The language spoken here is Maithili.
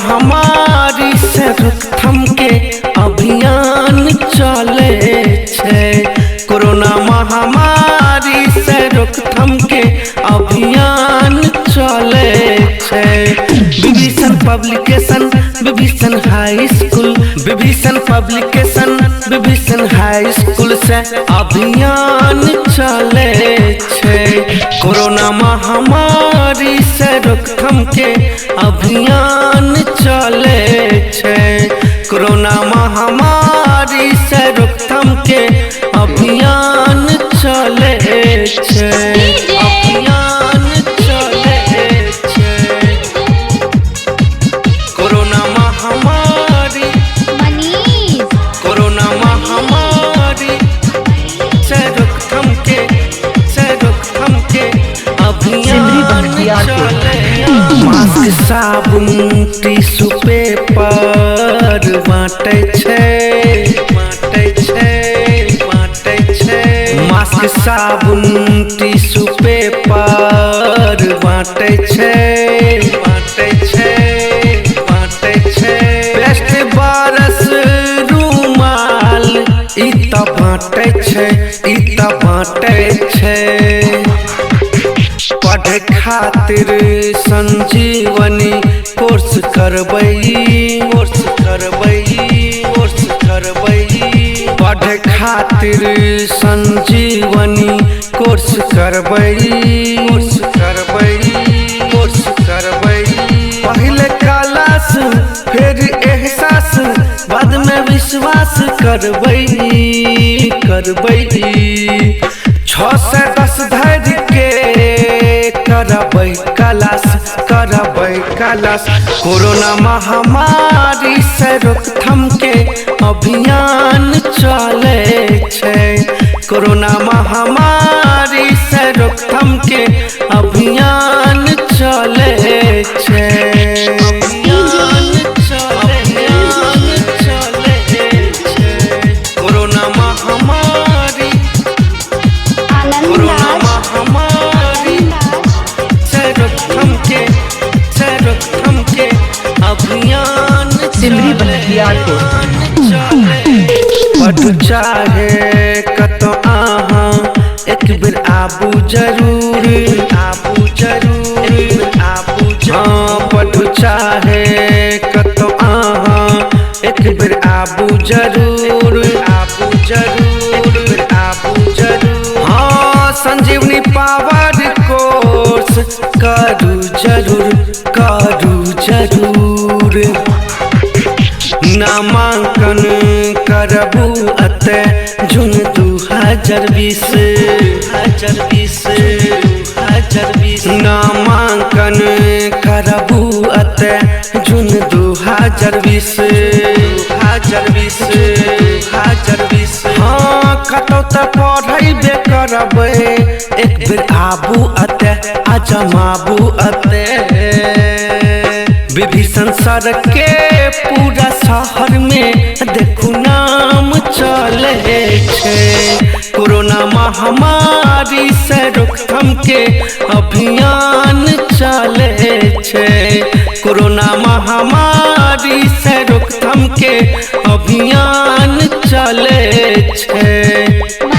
महामारी से रोकथाम के अभियान चले छै। कोरोना महामारी से रोकथाम के अभियान चले छै। Vibhishan publication Vibhishan high school, Vibhishan publication Vibhishan high school से अभियान चले छै। कोरोना महामारी से रोकथाम के अभियान चले छै। कोरोना महामारी से रोकथाम के अभियान चले छै। अभियान चले छै। कोरोना महामारी, कोरोना महामारी से रोकथाम के, से रोकथाम के अभियान चले। मास्क साबुन टिश्यू पेपर बाँटै छै, बाँटै छै, बाँटै छै। मास्क साबुन टिश्यू पेपर बाँटै छै, बाँटै छै, बाँटै छै। पेस्ट बरस रुमाल ई त बाँटै छै, ई त बाँटै छै। पढ़े खातिर संजीवनी कोर्स करबै, कोर्स करबै, कोर्स करबै। पढ़े खातिर संजीवनी कोर्स करबै, कोर्स करबै, कोर्स करबै। पहले क्लास फिर एहसास बाद में विश्वास करबै, करबै। 6 से 10 धरि के करबै क्लास, करबै क्लास। कोरोना महामारी से रोकथाम के अभियान चले छै। कोरोना महामारी से रोकथाम के अभियान चले छै। अभियान चले छै। कोरोना महामारी, कोरोना महामारी से रोकथाम के, से रोकथाम के अभियान सिमरी बख्तियारपुर। पढ़ चाहे कतौ अहाँ एक बेर आबू जरूर, आबू जरूर, आबू। हाँ, पढ़ चाहे कतौ अहाँ एक बेर आबू जरूर, आबू जरूर, आबू जरूर। हाँ, संजीवनी पावर कोर्स करू जरूर, करू जरूर। नामांकन करबू अते जून 2020, 2020, 2020। नामांकन करबू अते जून 2020, 2020, 2020। हाँ, कतौ तऽ पढ़ेबे करबै, एक बेर आबू अते अजमाबू अते। विभीषण सर के पूरा शहर में देखू नाम चले छै। कोरोना महामारी से रोकथाम के अभियान चले छै। कोरोना महामारी से रोकथाम के अभियान चले छै।